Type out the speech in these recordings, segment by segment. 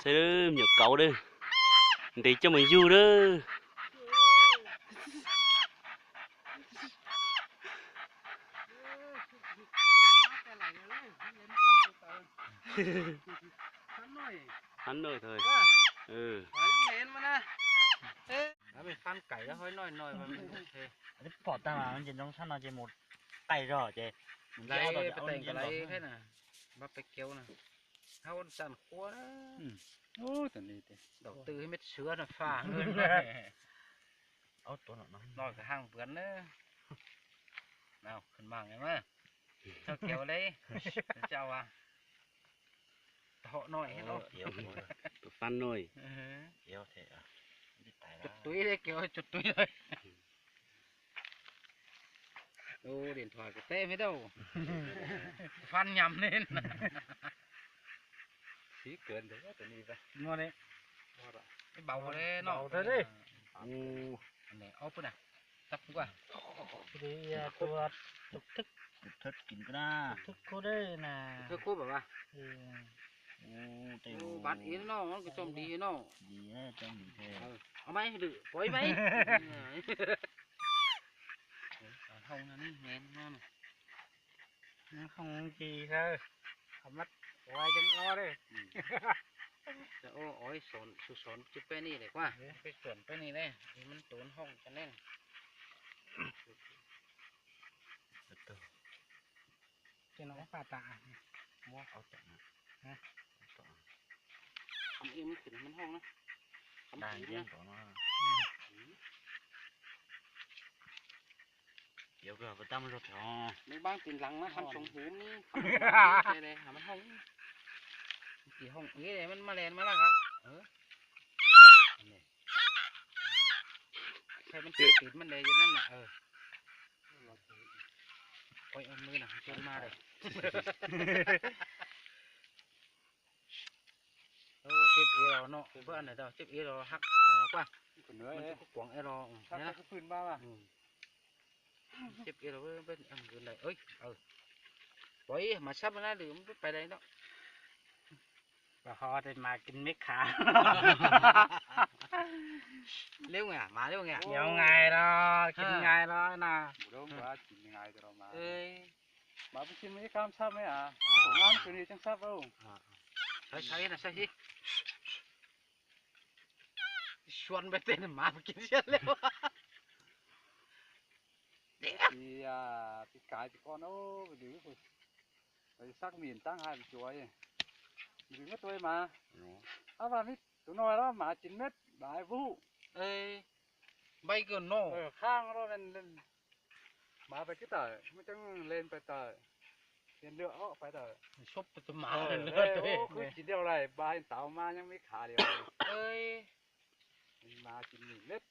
Ntawd me nyuam kauv dawb, ntes coj mus yug dawb. Hab noj tag. Pom tag mas ces zoo sab no ces mus qai zog ces mus nqa ob tau ces ua li nab peb kev na. Tus twg mej sua no fa no, haaj npua na, txhob kev le, tau no, tus fab no, tub tub li. Điện thoại của teb me dau, fab nyam ne. Ib bau le no. Ob pwb na, tab pwb a. Tus thwb kis na, thwb kub dab na, thwb kub pam a. Bad ib no, coj dim no, dim, coj dim thiab. Au maiv lwm, pov ib maiv. Hoo no, hoo ci sawb, qhov mab ua yeeb ob dab. Ua ib xom, xom xom tsis peb ni le kuaj, peb xom peb ni le, mab tus hoo tsa ne. Ces no paj tas, muab, kham ib mab tus hoo na, kham ib na. Nws npab tis lees na, kham xoom huv, kham ib, kham hoo, tis hoo ib, maj le maj laj. Maj le, maj le, maj le. Ceb iav los no, ceb iav los hab, kuaj, kuv kuav iav los, ceb iav los, pov ib mas sab na lwm peb pais dai no. Ho mas kis meb khav. Liab nga mas liab nga, liab nga los kis nga los na. Mas peb sim ib khab sab me a, tus ngab tus ni tseem sab. Saib saib na saib sib. Suab peb tej mas kis siab li. Tis, tis kais tis ko no, sab mim taab hais cuav, nws muab tua mas, ab vas mib tus no los mas kis meb dais vuj. Npaib kawg no, khaaj los mas pais kib tawm, muaj coob leej pais tawm, yog lwm ob pais tawm, kuj tsis diau lais, npa tau mas yeej meb khav li. Mas kis mim leb.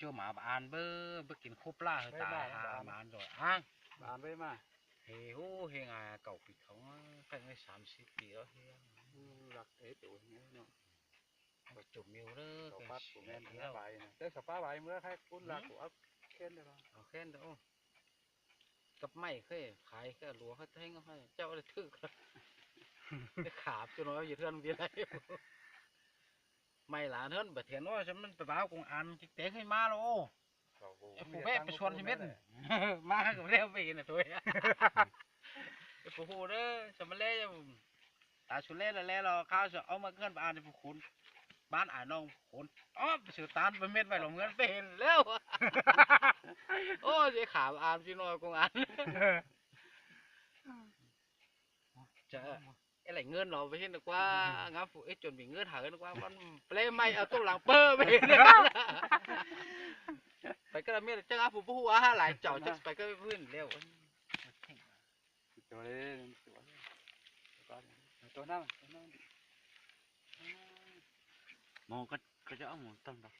Cua mas npa an npawb, npawb kis khub plaj hawm tas mas nrog an. He hub he nga kaum pim khoov, qeej xaam sib pim los he. Tsis tsum yus lawm, pab kuv, pab kuv, kab maij khaiv, khaiv luag khaiv theeb, cauj le thwj, kham tsuas no yus thiaj li lais. Maiv lam hab npam thiab no, pab kuv an ces tev kheej mab los. Kuv peb pes suan tsis meb, mab kuv le pem na tuaj. Kuv hu, xam le, tas su le los le los qhab sa ob mas koj pab an pug khuv, pab an no khuv, ob pes su tab pes mej pais los muab pem lawm. Ces kham an tsis no kuv an. Ib leeg nqawd no peb hib no kuab, ngab fum ib tsoom vim nqawd hawv no kuab, pleb maij tuaj laas pawg peb. Pais koj miaj tseeb ngab fum puab hu hab lais caum tseeb pais koj pw li. Mus, koj coj mus tau ntau.